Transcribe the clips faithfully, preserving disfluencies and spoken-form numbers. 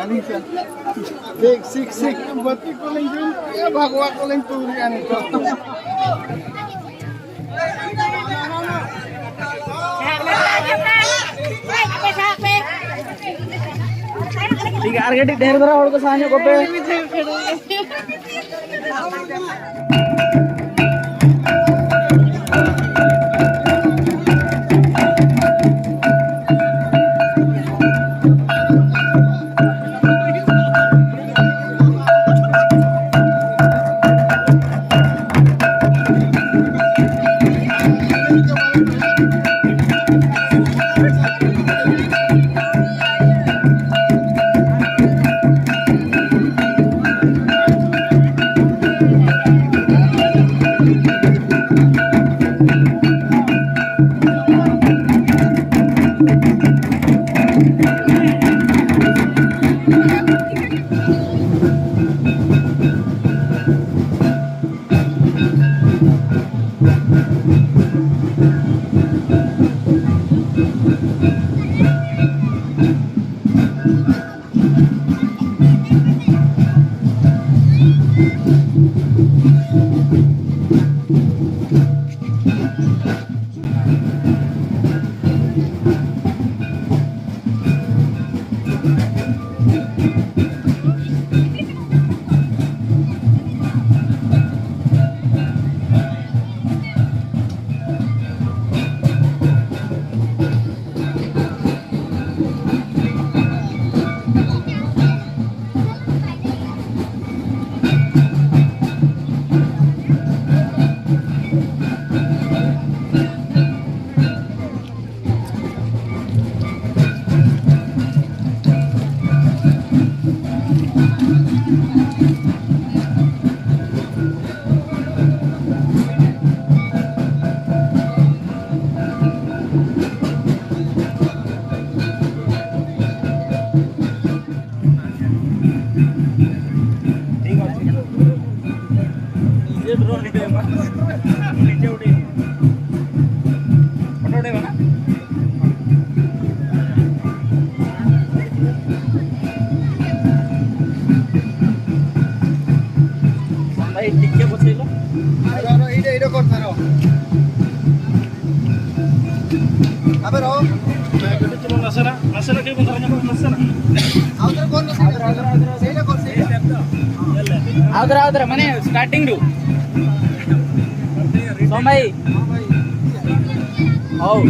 ᱟᱹᱞᱤᱧ ᱥᱮᱫ᱾ ᱴᱷᱤᱠ, ᱥᱤᱠ, ᱥᱤᱠ᱾ ᱵᱟᱹᱛᱤ ᱠᱚᱞᱤᱧ ᱡᱩᱞ ᱠᱮᱜᱼᱟ, ᱵᱷᱟᱜᱽᱣᱟ ᱠᱚᱞᱤᱧ ᱛᱩᱞ ᱠᱮᱜᱼᱟ ᱱᱤᱛᱚᱜ᱾ ᱴᱷᱤᱠ ᱜᱮᱭᱟ, ᱟᱨ ᱠᱟᱹᱴᱤᱡ ᱰᱷᱮᱨ ᱫᱷᱟᱨᱟ ᱦᱚᱲ ᱠᱚ ᱥᱟᱦᱟ ᱧᱚᱜ ᱠᱚᱯᱮ᱾ अबे रहो। ᱱᱟᱥᱮᱱᱟᱜ, ᱱᱟᱥᱮᱱᱟᱜ ᱠᱟᱹᱡ ᱵᱚᱱ ᱫᱷᱟᱨᱟ ᱧᱚᱜᱚᱜᱼᱟ, ᱱᱟᱥᱮᱱᱟᱜ᱾ ᱟᱫᱨᱟ, ᱟᱫᱨᱟ, ᱟᱫᱨᱟ, ᱟᱫᱨᱟ, ᱟᱫᱨᱟ᱾ ᱟᱫᱨᱟ, ᱟᱫᱨᱟ, ᱢᱟᱱᱮ starting ᱨᱩ᱾ ᱥᱚᱢᱟᱭ᱾ ᱦᱚᱣ᱾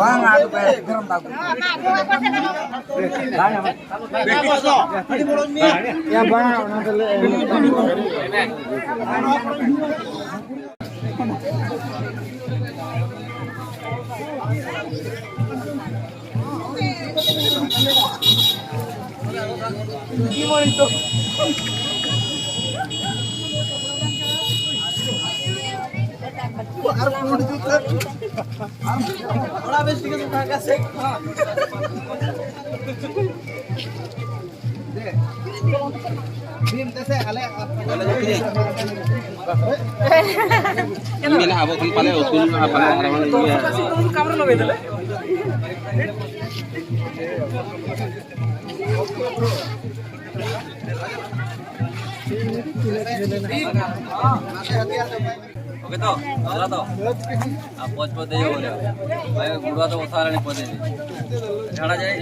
ᱵᱟᱝ, ᱟᱫᱚ ᱯᱮ ᱜᱚᱨᱚᱢ ᱫᱟᱜ᱾ ᱭᱟ, ᱵᱟᱝ, ᱚᱱᱟ ᱫᱚ ᱞᱟᱹᱭ ᱢᱮᱱᱟᱜᱼᱟ, ᱟᱵᱚ ᱠᱷᱚᱱ ᱯᱟᱞᱮ ᱩᱥᱩᱞ ᱢᱮᱱᱟᱜᱼᱟ, ᱯᱟᱞᱮ ᱟᱨ ᱵᱟᱝ ᱤᱭᱟᱹ᱾ ओके तो, चला तो। आप पहुंच पहुंच जाइए, बोले। भाई, गुरुआ तो उठा रहे नहीं पहुंचे। झाड़ा जाए।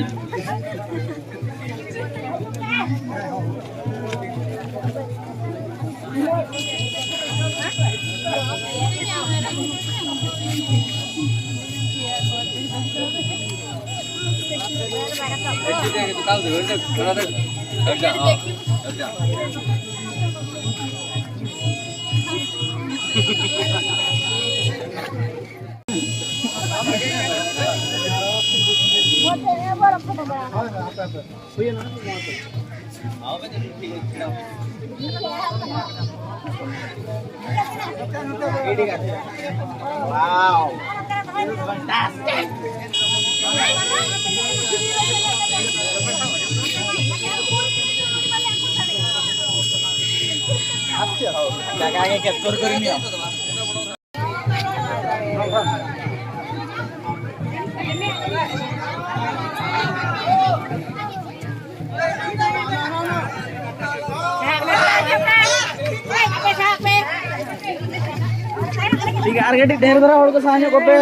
Wow. Fantastic. ᱞᱟᱜᱟ ᱜᱮ ᱠᱮᱯᱪᱟᱨ ᱠᱚᱨᱤᱧ ᱢᱮ᱾ ᱴᱷᱤᱠ ᱜᱮᱭᱟ, ᱟᱨ ᱠᱟᱹᱴᱤᱡ ᱰᱷᱮᱨ ᱫᱷᱟᱨᱟ ᱦᱚᱲ ᱠᱚ ᱥᱟᱦᱟ ᱧᱚᱜ ᱠᱚᱯᱮ᱾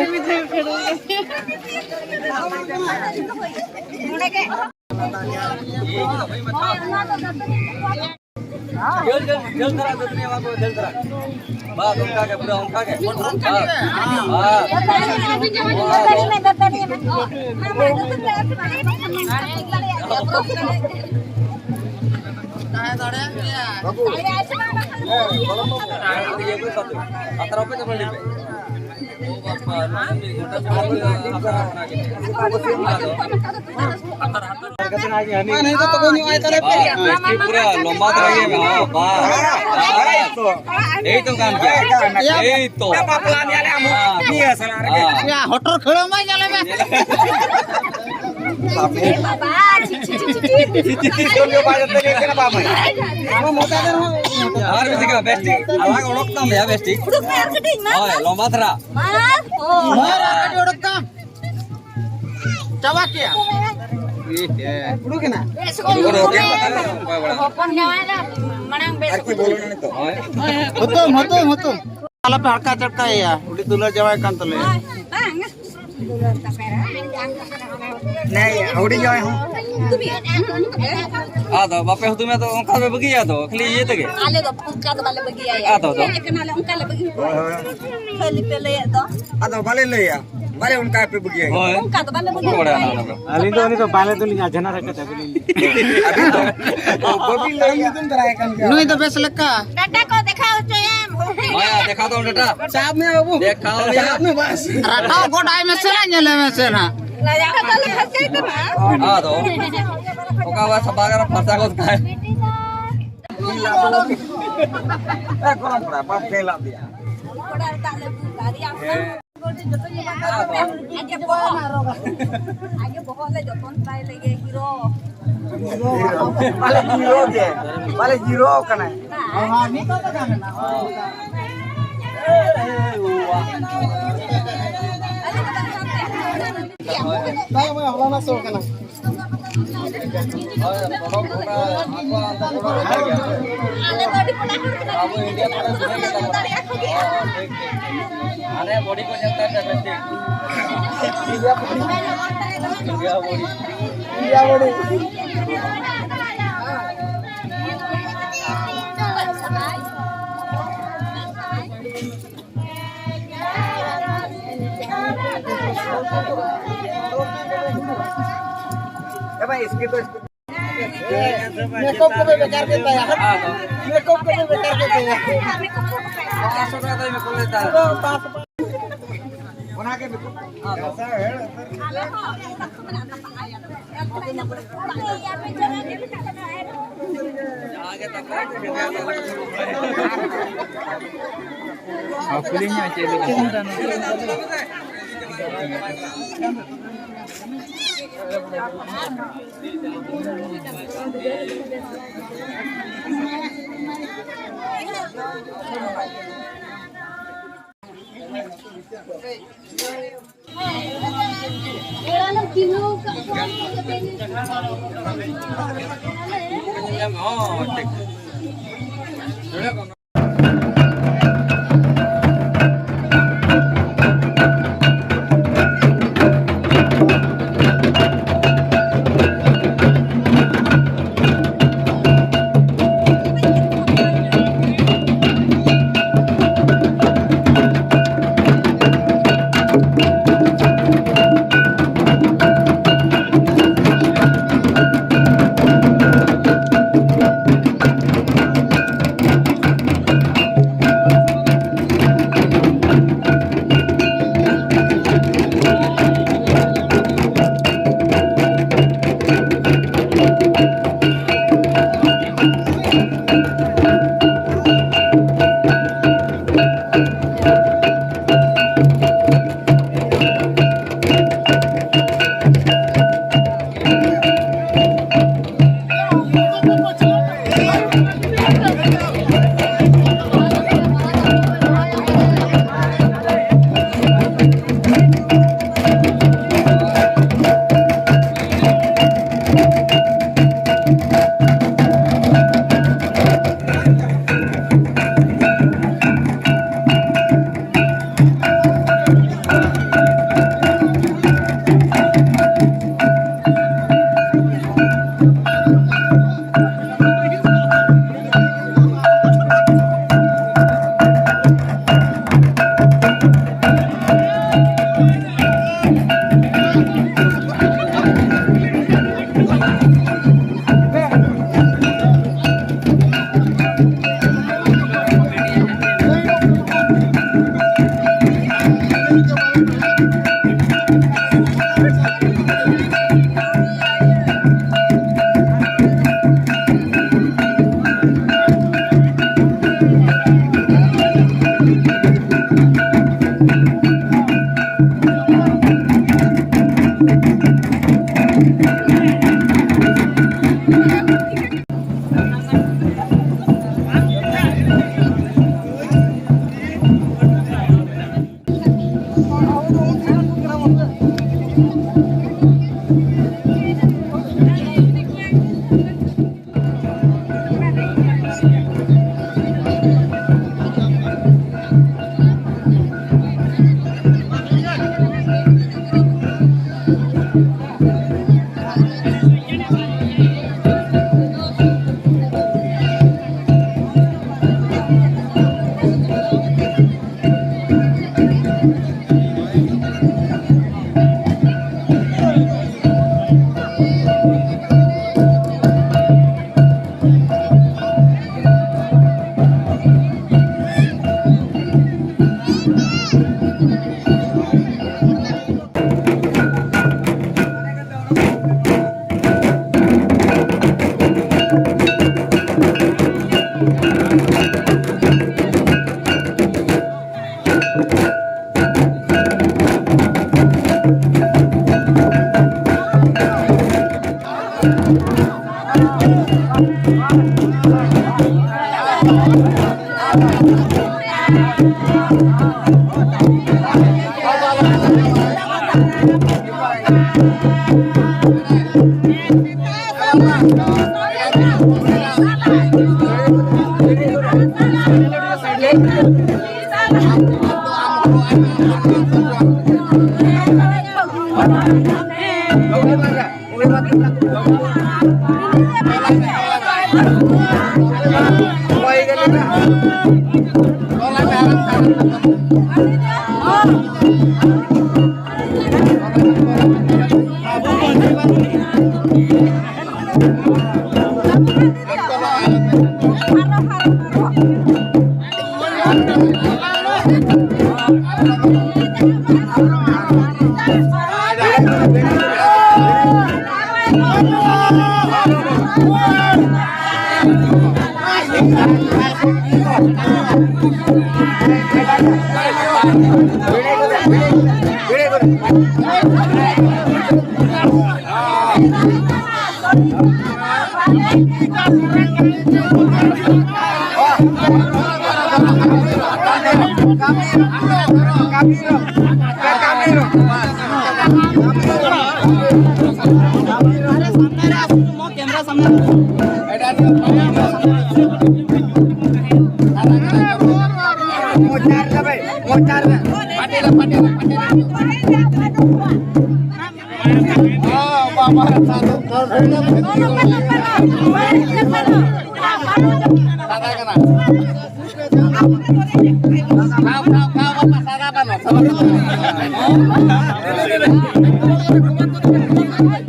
ᱡᱷᱟᱹᱞ, ᱡᱷᱟᱹᱞ, ᱡᱷᱟᱹᱞ ᱫᱷᱟᱨᱟ ᱫᱟᱹᱛᱟᱹᱱᱤ ᱮᱢᱟ ᱠᱚ, ᱡᱷᱟᱹᱞ ᱫᱷᱟᱨᱟ᱾ ᱵᱟᱥ, ᱚᱱᱠᱟ ᱜᱮ, ᱯᱩᱨᱟᱹ ᱚᱱᱠᱟ ᱜᱮ᱾ ᱵᱟᱥ, ᱵᱟᱥ᱾ ᱟᱛᱨᱟ ᱯᱮ ᱪᱟᱵᱟ ᱞᱮᱯᱮ᱾ ᱯᱩᱨᱟᱹ ᱞᱚᱢᱵᱟ ᱫᱷᱟᱨᱟ ᱜᱮ ᱢᱮᱱᱟᱜᱼᱟ, ᱵᱟᱥ, ᱵᱟᱥ᱾ ᱮᱭ ᱛᱚ ᱠᱟᱱ ᱜᱮᱭᱟ, ᱮᱭ ᱛᱚ᱾ ᱵᱟᱯᱞᱟ ᱧᱮᱞ ᱟᱢ ᱦᱚᱸ ᱱᱤᱭᱟᱹ ᱥᱟᱞᱟ ᱨᱮᱜᱮ᱾ ᱦᱮᱸ᱾ ᱭᱟ, ᱦᱚᱴᱚᱨ ᱠᱷᱟᱹᱲᱟᱹᱣ ᱢᱟ ᱧᱮᱞᱮ ᱢᱮ᱾ ᱵᱟᱵᱟ, ᱪᱷᱤ, ᱪᱷᱤ, ᱪᱷᱤ, ᱪᱷᱤ, ᱪᱷᱤ᱾ ᱪᱷᱤ, ᱪᱷᱤ, ᱪᱷᱤ, ᱪᱷᱤ, ᱪᱷᱤ, ᱵᱟᱭ ᱡᱟᱛᱮ ᱞᱟᱹᱭ ᱠᱟᱱᱟ, ᱵᱟᱢ ᱟᱸᱡᱚᱢ᱾ ᱟᱨ ᱢᱤᱫ ᱴᱷᱤᱠ ᱜᱮᱭᱟ, ᱵᱮᱥ ᱴᱷᱤᱠ᱾ ᱟᱞᱟᱝ ᱚᱰᱚᱠ ᱛᱟᱢ ᱭᱟ, ᱵᱮᱥ ᱴᱷᱤᱠ᱾ ᱩᱰᱩᱠ ᱢᱮ ᱟᱨ ᱠᱟᱹᱴᱤᱡ, ᱢᱟ᱾ ᱦᱳᱭ, ᱞᱚᱢᱵᱟ ᱫᱷᱟᱨᱟ᱾ ᱢᱟ᱾ ᱢᱟ, ᱟᱨ ᱠᱟᱹᱴᱤᱡ ᱚᱰᱚᱠ ᱛᱟᱢ᱾ ᱪᱟᱵᱟ ᱠᱮᱭᱟ᱾ ᱩᱰᱩᱠ ᱮᱱᱟ᱾ ᱵᱮᱥ ᱠᱚ ᱩᱰᱩᱠ ᱮᱱᱟ᱾ ᱦᱚᱯᱚᱱ ᱡᱟᱶᱟᱭ ᱫᱚ ᱢᱟᱲᱟᱝ ᱵᱮᱥ ᱟᱨ ᱠᱤ ᱵᱚᱞᱚᱱᱟ ᱱᱤᱛᱚᱜ? ᱦᱳᱭ᱾ ᱦᱩᱛᱩᱢ, ᱦᱩᱛᱩᱢ, ᱦᱩᱛᱩᱢ᱾ ᱟᱞᱚᱯᱮ ᱦᱟᱲᱠᱟ ᱪᱟᱲᱠᱟᱭᱮᱭᱟ, ᱟᱹᱰᱤ ᱫᱩᱞᱟᱹᱲ ᱡᱟᱶᱟᱭ ᱠᱟᱱ ᱛᱟᱞᱮᱭᱟ᱾ ᱵᱟᱝ᱾ ᱱᱮ, ᱦᱩᱰᱤᱧ ᱡᱟᱶᱟᱭ ᱦᱚᱸ᱾ ᱟᱫᱚ ᱵᱟᱯᱮ ᱦᱩᱛᱩᱢᱮᱭᱟ ᱛᱚ ᱚᱱᱠᱟ ᱯᱮ ᱵᱟᱹᱜᱤᱭᱟ ᱛᱚ, ᱠᱷᱟᱹᱞᱤ ᱤᱭᱟᱹ ᱛᱮᱜᱮ? ᱟᱞᱮ ᱫᱚ ᱚᱱᱠᱟ ᱫᱚ ᱵᱟᱞᱮ ᱵᱟᱹᱜᱤᱭᱟ᱾ ᱟᱫᱚ ᱫᱚ? ᱪᱮᱫ ᱞᱮᱠᱟᱱᱟᱞᱮ ᱚᱱᱠᱟ ᱞᱮ ᱵᱟᱹᱜᱤ ᱦᱚᱴᱚ ᱠᱟᱜᱼᱟ᱾ ᱦᱳᱭ, ᱦᱳᱭ᱾ ᱠᱷᱟᱹᱞᱤ ᱯᱮ ᱞᱟᱹᱭᱮᱫ ᱫᱚ᱾ ᱟᱫᱚ ᱵᱟᱞᱮ ᱞᱟᱹᱭᱟ, ᱵᱟᱞᱮ ᱚᱱᱠᱟ ᱯᱮ ᱵᱟᱹᱜᱤᱭᱟ᱾ ᱦᱳᱭ᱾ ᱚᱱᱠᱟ ᱫᱚ ᱵᱟᱞᱮ ᱵᱟᱹᱜᱤ ᱵᱟᱠᱚ ᱵᱟᱲᱟᱭᱟ ᱦᱚᱴᱚ ᱚᱱᱟ ᱠᱟᱜᱼᱟ᱾ ᱫᱚ᱾ ᱟᱹᱞᱤᱧ ᱫᱚ ᱩᱱᱤ ᱫᱚ ᱵᱟᱞᱮ ᱫᱚᱞᱤᱧ ᱟᱡᱷᱱᱟᱨ ᱟᱠᱟᱫᱟ, ᱵᱟᱹᱞᱤᱧ ᱟᱹᱵᱤᱱ ᱫᱚ ᱵᱟᱹᱵᱤᱱ ᱞᱟᱹᱭᱟ᱾ ᱧᱩᱛᱩᱢ ᱫᱷᱟᱨᱟ ᱟᱭ ᱠᱟᱱ ᱜᱮᱭᱟ᱾ ᱱᱩᱭ ᱫᱚ ᱵᱮᱥ ᱞᱮᱠᱟ᱾ ᱰᱟᱴᱟ ᱠᱚ ᱫᱮᱠᱷᱟᱣ ᱦᱚᱪᱚᱭᱮᱢ᱾ ᱢᱟᱭᱟ, ᱫᱮᱠᱷᱟᱣ ᱛᱟᱢ ᱰᱟᱴᱟ᱾ ᱥᱟᱵ ᱢᱮ ᱵᱟᱹᱵᱩ᱾ ᱫᱮᱠᱷᱟᱣ ᱢᱮᱭᱟ᱾ ᱥᱟᱵ ᱢᱮ ᱵᱟᱥ᱾ ᱨᱟᱴᱟᱣ ᱜᱚᱰᱟᱭ ᱢᱮᱥᱮ ᱱᱟ, ᱧᱮᱞᱮ ᱢᱮᱥᱮ ᱱᱟ᱾ ᱞᱟᱡᱟᱣ ᱠᱟᱛᱮ ᱞᱮ ᱯᱷᱟᱸᱥᱟᱭ ᱛᱟᱢᱟ᱾ ᱟᱫᱚ ᱚᱠᱟ ᱵᱟᱭ ᱥᱟᱯᱷᱟ ᱠᱟᱱᱟ, ᱯᱷᱟᱸᱥᱟ ᱜᱚᱫ ᱠᱟᱭ᱾ ᱮ, ᱜᱚᱨᱚᱢ ᱠᱚᱲᱟ, ᱵᱟᱯ ᱯᱷᱮᱞᱟᱫ ᱫᱮᱭᱟ᱾ ᱠᱚᱲᱟ ᱫᱟᱜ ᱞᱮ ᱵᱩᱡᱽ ᱫᱟᱲᱮᱭᱟᱜ ᱠᱟᱱᱟ᱾ ᱟᱡ ᱜᱮ ᱵᱚᱦᱚᱜ, ᱟᱡ ᱜᱮ ᱵᱚᱦᱚᱜ ᱞᱮ ᱡᱚᱛᱚᱱ ᱛᱟᱭ ᱞᱮᱜᱮ, ᱦᱤᱨᱳ᱾ ᱵᱟᱞᱮ ᱡᱤᱨᱳ ᱜᱮ, ᱵᱟᱞᱮ ᱡᱤᱨᱳ ᱠᱟᱱᱟ᱾ ᱦᱚᱸ, ᱦᱚᱸ, ᱱᱤᱛᱚᱜ ᱫᱚ ᱜᱟᱱ ᱮᱱᱟ᱾ ᱵᱟᱝ, ᱵᱟᱝ, ᱦᱚᱞᱟᱱᱟᱜ ᱥᱳ ᱠᱟᱱᱟ᱾ ᱟᱵᱚ ᱤᱱᱰᱤᱭᱟ ᱯᱩᱨᱟᱹ ᱫᱩᱱᱤᱭᱟᱹ ᱜᱮ ᱛᱟᱵᱚᱱᱟ᱾ ᱦᱮᱸ, ᱴᱷᱤᱠ, ᱴᱷᱤᱠ᱾ ᱦᱟᱱᱮ ᱵᱚᱰᱤ ᱠᱚ ᱧᱮᱞ ᱛᱟᱭ ᱛᱟᱦᱮᱸ, ᱴᱷᱤᱠ᱾ ᱤᱱᱰᱤᱭᱟ ᱵᱚᱰᱤ᱾ ᱤᱱᱰᱤᱭᱟ ᱵᱚᱰᱤ᱾ ᱤᱱᱰᱤᱭᱟ ᱵᱚᱰᱤ᱾ ᱮ ᱵᱷᱟᱭ, ᱤᱥᱠᱤᱯ ᱫᱚ ᱤᱥᱠᱤᱯ᱾ ᱢᱮᱠᱟᱯ ᱠᱚᱯᱮ ᱵᱮᱠᱟᱨ ᱠᱮᱫ ᱛᱟᱭᱟ᱾ ᱢᱮᱠᱟᱯ ᱠᱚᱯᱮ ᱵᱮᱠᱟᱨ ᱠᱮᱫ ᱛᱟᱭᱟ᱾ ᱯᱟᱸᱪᱥᱚ ᱴᱟᱠᱟ ᱫᱚᱭ ᱢᱮᱠᱟᱯ ᱞᱮᱫᱟ᱾ ᱚᱱᱟ ᱜᱮ ᱢᱮᱠᱟᱯ᱾ ᱟᱨ ᱠᱩᱞᱤᱧ ᱢᱮ ᱪᱮᱫ ᱞᱮᱠᱟ?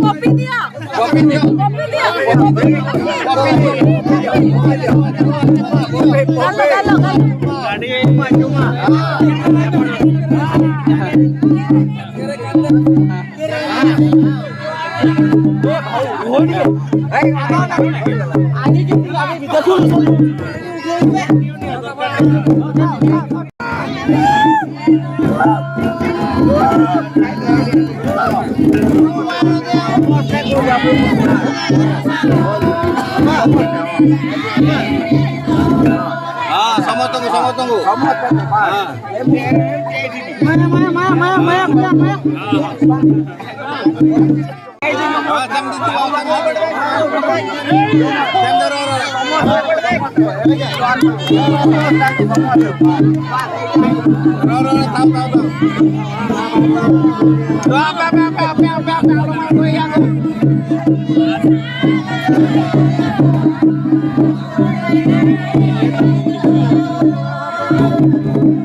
ᱠᱚᱯᱤ ᱫᱤᱭᱟ᱾ ᱠᱚᱯᱤ ᱫᱤᱭᱟ᱾ ᱜᱟᱞᱚ, ᱜᱟᱞᱚ, ᱜᱟᱞᱚ᱾ हाँ, समझ तंगु, समझ तंगु। हाँ। माया, माया, माया, माया, माया, माया, माया।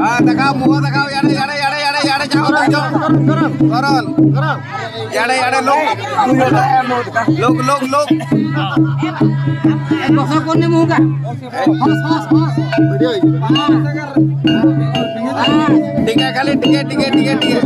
हाँ, दिखाओ, मुंह दिखाओ, यारे, यारे, यारे, यारे, यारे, जाओ, तुम जाओ। गरम, गरम। गरम। यारे, यारे, लोग। लोग, लोग, लोग। बसा कोने मुंह का? हंस, हंस, हंस। ठीक है, खाली ठीक है, ठीक है, ठीक है, ठीक है।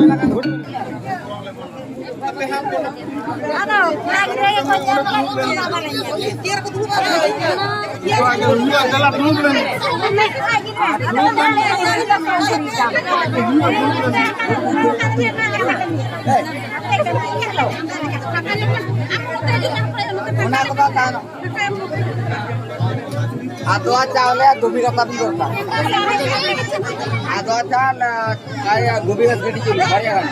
ᱚᱱᱟ ᱠᱚᱫᱚ ᱛᱟᱦᱮᱱᱟ᱾ ᱟᱫᱚᱣᱟ ᱪᱟᱣᱞᱮ ᱫᱷᱩᱵᱤ ᱜᱟᱛᱟ ᱫᱚ ᱫᱚᱨᱠᱟᱨ᱾ ᱟᱫᱚᱣᱟ ᱪᱟᱣᱞᱮ, ᱟᱭ, ᱫᱷᱩᱵᱤ ᱜᱟᱛᱟ ᱠᱟᱹᱴᱤᱡ ᱪᱩᱞᱩᱝ, ᱵᱟᱨᱭᱟ ᱜᱟᱱ᱾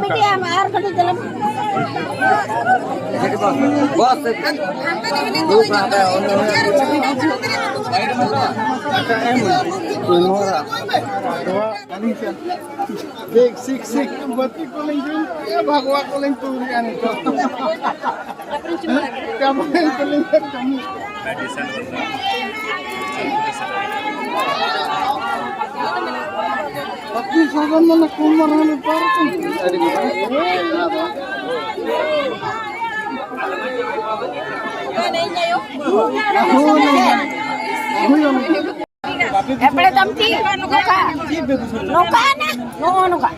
ᱢᱤᱰᱤᱭᱟᱢ ᱟᱨ ᱠᱟᱹᱴᱤᱡ ᱪᱟᱞᱟᱝ᱾ ᱵᱚᱥ, ᱫᱩᱲᱩᱵ ᱢᱮ ᱦᱟᱸᱰᱮ, ᱚᱸᱰᱮ, ᱚᱸᱰᱮ᱾ ᱱᱚᱣᱟ ᱟᱹᱞᱤᱧ ᱥᱮᱫ᱾ ᱥᱤᱠ, ᱥᱤᱠ, ᱥᱤᱠ, ᱵᱟᱹᱛᱤ ᱠᱚᱞᱤᱧ ᱡᱩᱞ ᱠᱮᱫᱼᱟ, ᱵᱷᱟᱜᱽᱣᱟ ᱠᱚᱞᱤᱧ ᱛᱩᱞ ᱮᱫᱼᱟ ᱱᱤᱛᱚᱜ᱾ ᱠᱟᱹᱢᱤ ᱠᱚᱞᱤᱧ ᱠᱟᱹᱢᱤ᱾ ᱵᱟᱹᱛᱤ ᱥᱟᱫᱚᱢ ᱢᱟᱱᱮ ᱠᱚᱢ ᱢᱟᱨᱟᱝ ᱵᱮᱯᱟᱨ ᱠᱟᱱᱟ᱾ ᱟᱹᱰᱤ ᱢᱟᱨᱟᱝ᱾ ᱦᱳᱭ, ᱚᱱᱟ ᱫᱚ᱾ ᱦᱳᱭ, ᱦᱳᱭ, ᱚᱱᱟ᱾ ᱮᱯᱲᱮ ᱛᱟᱢ ᱛᱤ ᱱᱚᱝᱠᱟ, ᱱᱚᱝᱠᱟ ᱱᱟ, ᱱᱚᱜᱼᱚ ᱱᱚᱝᱠᱟ᱾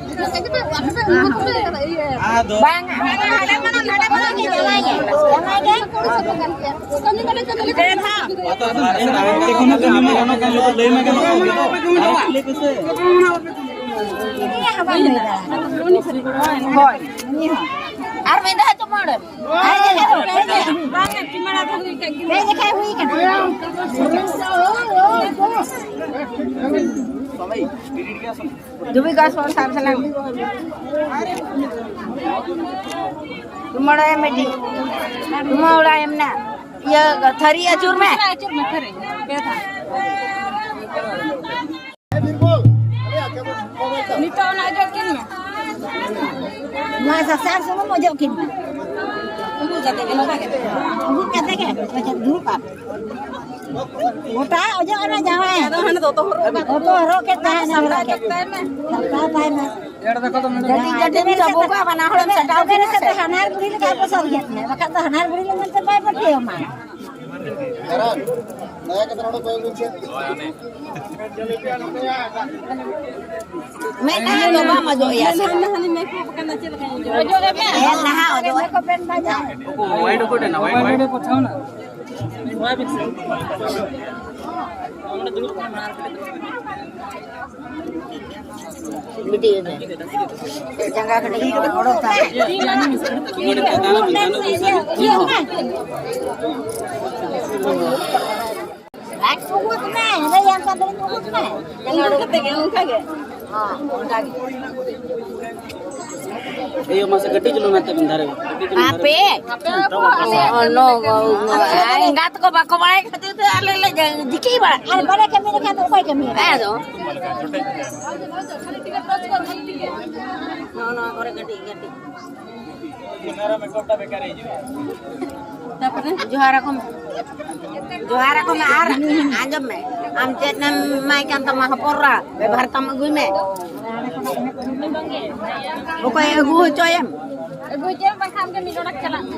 ᱵᱟᱝ, ᱡᱟᱶᱟᱭ ᱜᱮ᱾ ᱦᱳᱭ, ᱩᱱᱤ ᱦᱚᱸ᱾ ᱟᱨ ᱢᱤᱫ ᱫᱷᱟᱣ ᱪᱩᱢᱟᱹᱲ᱾ ᱫᱷᱩᱵᱤ ᱜᱷᱟᱥ ᱵᱚᱱ ᱥᱟᱵ ᱥᱟᱞᱟᱝ᱾ ᱪᱩᱢᱟᱹᱲᱟᱭ ᱢᱮ ᱰᱤ᱾ ᱪᱩᱢᱟᱹᱲᱟᱭ ᱢᱮ ᱱᱟ᱾ ᱤᱭᱟᱹ ᱛᱷᱟᱹᱨᱤ ᱟᱹᱪᱩᱨ ᱢᱮ᱾ ᱟᱹᱪᱩᱨ ᱢᱮ ᱛᱷᱟᱹᱨᱤ᱾ ᱯᱮ ᱫᱷᱟᱣ᱾ ᱱᱤᱛᱚᱜ ᱚᱱᱟ ᱚᱡᱚᱜ ᱠᱤᱱ ᱢᱮ᱾ ᱱᱚᱣᱟ ᱥᱟᱥᱟᱝ ᱥᱩᱱᱩᱢ ᱚᱡᱚᱜ ᱠᱤᱱ ᱢᱮ᱾ ᱩᱰᱩᱠ ᱠᱟᱛᱮ ᱜᱮ ᱱᱚᱝᱠᱟ ᱜᱮ᱾ ᱩᱰᱩᱠ ᱠᱟᱛᱮ ᱜᱮ᱾ ᱟᱪᱪᱷᱟ, ᱫᱩᱲᱩᱵ ᱟᱢ᱾ ᱜᱚᱴᱟ ᱚᱡᱚᱜ ᱮᱱᱟ ᱡᱟᱶᱟᱭ᱾ ᱟᱫᱚ ᱦᱟᱱᱮ ᱫᱚᱛᱚ ᱦᱚᱨᱚᱜ ᱢᱮ᱾ ᱫᱚᱛᱚ ᱦᱚᱨᱚᱜ ᱠᱮᱫ ᱛᱟᱦᱮᱱᱟ ᱦᱚᱨᱚᱜ ᱠᱮᱫ᱾ ᱥᱟᱢᱴᱟᱣ ᱛᱟᱭ ᱢᱮ᱾ ᱡᱟᱹᱴᱤ ᱡᱟᱹᱴᱤ ᱢᱮᱱ ᱠᱟᱛᱮ ᱵᱟᱱᱟ ᱦᱚᱲᱮᱢ ᱥᱟᱢᱴᱟᱣ ᱠᱤᱱᱟ ᱥᱮ᱾ ᱦᱟᱱᱟᱨ ᱵᱩᱲᱦᱤ ᱞᱮᱠᱟ ᱠᱚ ᱥᱟᱵ ᱠᱮᱫ ᱢᱮ, ᱵᱟᱠᱷᱟᱱ ᱫᱚ ᱦᱟᱱᱟᱨ ᱵᱩᱲᱦᱤ ᱞᱮᱠᱟ ᱛᱮ ᱵᱟᱭ ᱯᱟᱹᱛᱭᱟᱹᱣ ᱟᱢᱟ᱾ ᱫᱟᱭᱟ ᱠᱟᱛᱮ ᱱᱚᱰᱮ ᱠᱚᱭᱚᱜ ᱵᱤᱱ ᱥᱮ᱾ ᱢᱮᱫ ᱫᱟᱜ ᱫᱚ ᱵᱟᱢ ᱚᱡᱚᱜ ᱮᱭᱟ ᱥᱮ? ᱚᱡᱚᱜ ᱮ ᱢᱮ᱾ ᱦᱮᱸ, ᱱᱟᱦᱟᱜ ᱚᱡᱚᱜ ᱮ᱾ ᱚᱠᱚᱭ ᱚᱠᱚᱭ ᱴᱷᱮᱱ ᱱᱟ? ᱚᱸᱰᱮ ᱫᱩᱲᱩᱵ ᱠᱟᱱᱟ᱾ ᱵᱤᱴᱤ ᱢᱮ᱾ ᱡᱟᱸᱜᱟ ᱠᱟᱹᱴᱤᱡ ᱚᱰᱚᱠ ᱛᱟᱢ᱾ ᱵᱟᱝ ᱩᱜᱩᱫ ᱢᱮ, ᱞᱟᱹᱭ ᱟᱢ ᱠᱟᱱ ᱫᱚᱧ ᱩᱜᱩᱫ ᱢᱮ᱾ ᱡᱟᱸᱜᱟ ᱚᱰᱚᱠ ᱠᱟᱛᱮ ᱜᱮ ᱚᱱᱠᱟ ᱜᱮ᱾ ᱦᱮᱸ, ᱚᱱᱠᱟ ᱜᱮ᱾ ᱤᱭᱟᱹ ᱢᱟᱥᱮ ᱠᱟᱹᱴᱤᱡ ᱪᱩᱞᱩᱝ ᱱᱟᱛᱮ ᱵᱮᱱ ᱫᱷᱟᱨᱮ ᱵᱮᱱ᱾ ᱠᱟᱹᱴᱤᱡ ᱪᱩᱞᱩᱝ ᱫᱷᱟᱨᱮ ᱟᱯᱮ? ᱵᱮᱱ᱾ ᱚ, ᱱᱚ, ᱱᱚ, ᱮᱸᱜᱟᱛ ᱠᱚ ᱵᱟᱠᱚ ᱵᱟᱲᱟᱭ ᱠᱷᱟᱹᱛᱤᱨ ᱛᱮ ᱟᱞᱮ ᱞᱮ ᱡᱤᱠᱤ ᱵᱟᱲᱟᱜ ᱠᱟᱱᱟ᱾ ᱟᱨ ᱵᱟᱞᱮ ᱠᱟᱹᱢᱤ ᱞᱮᱠᱷᱟᱱ ᱫᱚ ᱚᱠᱚᱭ ᱠᱟᱹᱢᱤᱭᱟ? ᱦᱮᱸ ᱫᱚ᱾ ᱱᱚᱜᱼᱚ ᱱᱚᱣᱟ ᱠᱚᱨᱮ ᱠᱟᱹᱴᱤᱡ ᱠᱟᱹᱴᱤᱡ᱾ ᱡᱚᱦᱟᱨ ᱟᱠᱚ ᱢᱮ᱾ ᱡᱚᱦᱟᱨ ᱟᱠᱚ ᱢᱮ ᱟᱨ ᱟᱸᱡᱚᱢ ᱢᱮ᱾ ᱟᱢ ᱪᱮᱫ ᱮᱢ ᱮᱢᱟᱭ ᱠᱟᱱ ᱛᱟᱢᱟ ᱦᱚᱯᱚᱱ ᱨᱟ? ᱵᱮᱵᱷᱟᱨ ᱛᱟᱢ ᱟᱹᱜᱩᱭ ᱢᱮ᱾ ᱚᱠᱚᱭ ᱟᱹᱜᱩ ᱦᱚᱪᱚᱭᱮᱢ? ᱟᱹᱜᱩ ᱦᱚᱪᱚᱭᱮᱢ ᱵᱟᱝᱠᱷᱟᱱ ᱟᱢᱜᱮ ᱢᱤᱫ ᱰᱚᱸᱰᱮᱠ ᱪᱟᱞᱟᱜ ᱢᱮ᱾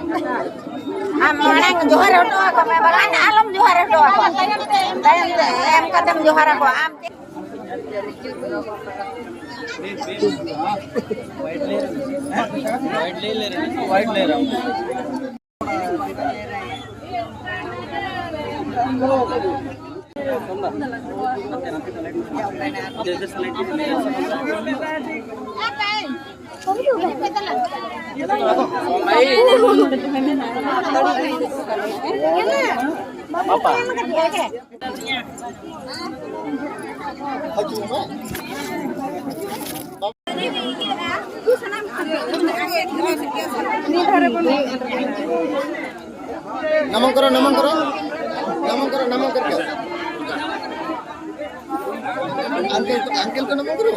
ᱟᱢ ᱢᱟᱲᱟᱝ ᱡᱚᱦᱟᱨ ᱦᱚᱴᱚ ᱟᱠᱚ ᱢᱮ, ᱵᱟᱠᱷᱟᱱ ᱟᱞᱚᱢ ᱡᱚᱦᱟᱨ ᱦᱚᱴᱚ ᱟᱠᱚᱣᱟ᱾ ᱛᱟᱭᱚᱢ ᱛᱮ ᱮᱢ ᱠᱟᱛᱮᱢ ᱡᱚᱦᱟᱨ ᱟᱠᱚᱣᱟ᱾ ᱟᱢ ᱪᱮᱫ नमन करो, नमन करो, नमन करो, नमन करो। अंकल, अंकल को नमन करो।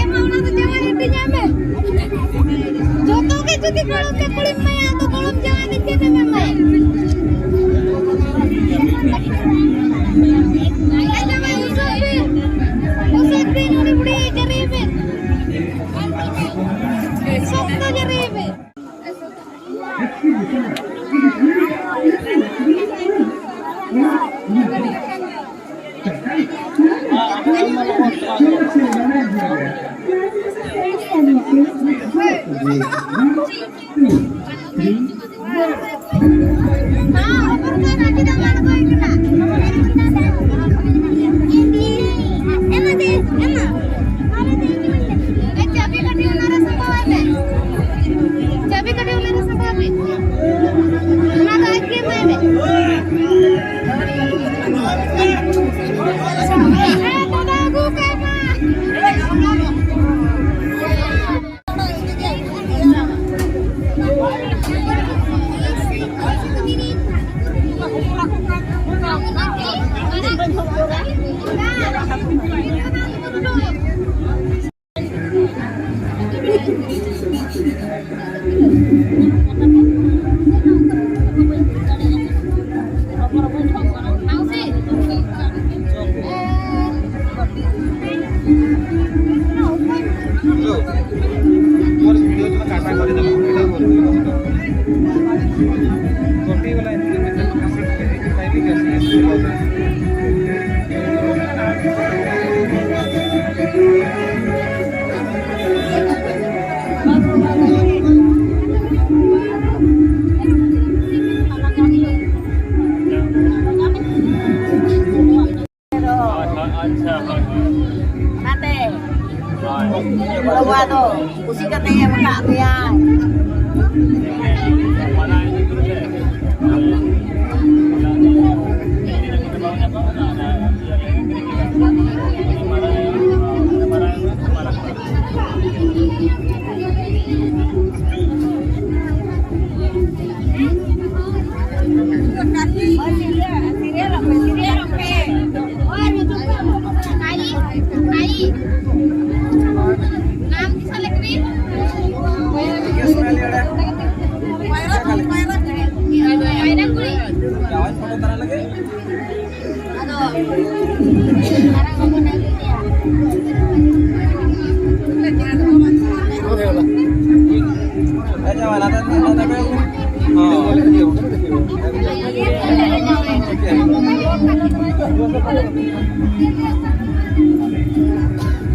ᱮ ᱢᱟ, ᱚᱱᱟ ᱫᱚ ᱡᱟᱶᱟᱭ ᱦᱟᱹᱴᱤᱧᱟᱭ ᱢᱮ᱾ ᱡᱚᱛᱚ ᱜᱮ ᱡᱩᱫᱤ ᱜᱚᱲᱚᱢ ᱛᱮ ᱠᱩᱲᱤᱢ ᱮᱢᱟᱭᱟ, ᱟᱫᱚ ᱜᱚᱲᱚᱢ ᱡᱟᱶᱟᱭ ᱫᱚ ᱪᱮᱫ ᱮᱢ ᱮᱢᱟᱭᱟ? ᱮ ᱡᱟᱶᱟᱭ, ᱩᱥᱟᱹᱫ ᱵᱤᱱ, ᱩᱥᱟᱹᱫ ᱵᱤᱱ, ᱩᱱᱤ ᱵᱩᱲᱦᱤ ᱡᱟᱹᱨᱤ ᱵᱤᱱ᱾ ᱥᱚᱠᱛᱚ ᱡᱟᱹᱨᱤ ᱵᱤᱱ᱾ ᱪᱟᱹᱵᱤ ᱠᱟᱹᱴᱤᱡ ᱚᱱᱟ ᱨᱮ ᱥᱟᱢᱵᱟᱣ ᱟᱭ ᱢᱮ᱾ ᱪᱟᱹᱵᱤ ᱠᱟᱹᱴᱤᱡ ᱚᱱᱟ ᱨᱮ ᱥᱟᱢᱵᱟᱣ ᱢᱮ᱾ ᱚᱱᱟ ᱫᱚ ᱟᱡ ᱜᱮ ᱮᱢᱟᱭ ᱢᱮ᱾ ᱦᱮᱸ, ᱫᱟᱫᱟ ᱟᱹᱜᱩ ᱠᱟᱭ ᱢᱟ᱾ छोटी वाला इंस्ट्रूमेंट है, कंप्लीट करने की टाइमिंग कैसी है? ᱟᱪᱪᱷᱟ, ᱦᱳᱭ, ᱦᱳᱭ᱾ ᱚᱱᱟᱛᱮ ᱦᱳᱭ᱾ ᱵᱟᱵᱟ ᱫᱚ ᱠᱩᱥᱤ ᱠᱟᱛᱮ ᱮᱢ ᱟᱠᱟᱫ ᱢᱮᱭᱟᱭ᱾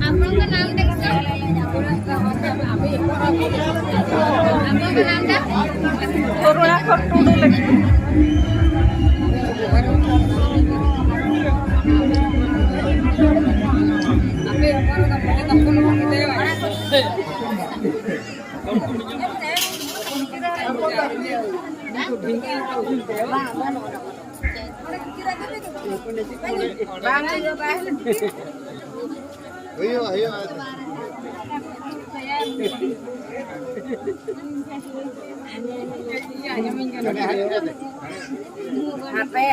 ଆପଣଙ୍କ ନାମଟା କିସ? ଆପଣଙ୍କ ନାମଟା? କରୁଣା ଟୁଡୁ ଲେଖି। ᱵᱟᱝ ᱦᱩᱭᱩᱜᱼᱟ, ᱵᱟᱝ᱾ ᱦᱩᱭᱩᱜᱼᱟ, ᱦᱩᱭᱩᱜᱼᱟ᱾ ᱦᱟᱯᱮ᱾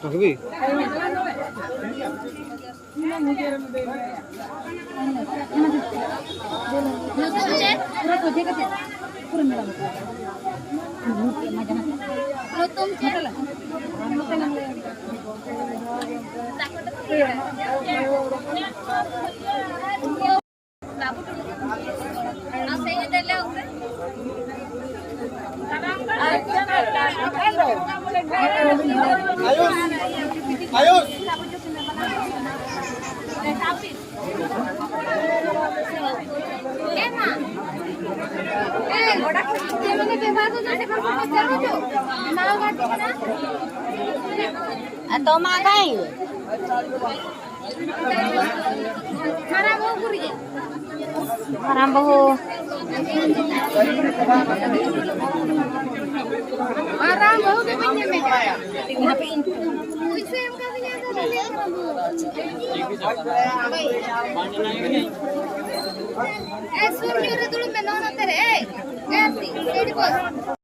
রাখবি? ᱧᱩᱛᱩᱢ ᱪᱮᱫ? ᱧᱩᱛᱩᱢ ᱪᱮᱫ? ᱵᱟᱹᱵᱩ ᱴᱩᱰᱩ᱾ ᱟᱨ ᱥᱮᱫ ᱫᱮᱡ ᱞᱮ ᱚᱱᱛᱮ᱾ ᱟᱭᱩᱥ, ᱟᱭᱩᱥ᱾ ᱟᱨ ᱛᱚ ᱢᱟ ᱠᱟᱭ᱾ ᱦᱟᱨᱟ ᱵᱟᱹᱦᱩ᱾ ᱦᱟᱨᱟ ᱵᱟᱹᱦᱩ ᱜᱮ ᱵᱟᱹᱧ ᱧᱟᱢᱮ ᱠᱟᱱᱟ᱾ ᱯᱩᱭᱥᱟᱹ ᱮᱢ ᱠᱟᱣᱫᱤᱧᱟ ᱛᱚ, ᱛᱟᱦᱞᱮ ᱦᱟᱨᱟ ᱵᱟᱹᱦᱩ᱾ ᱮ, ᱥᱩᱨ ᱧᱚᱜ ᱨᱮ ᱫᱩᱲᱩᱵ ᱢᱮ, ᱱᱚᱣᱟ ᱱᱚᱛᱮ ᱨᱮ, ᱮᱭ, ᱮ, ᱟᱨᱛᱤ, ᱥᱤᱰᱤ ᱵᱚᱥ᱾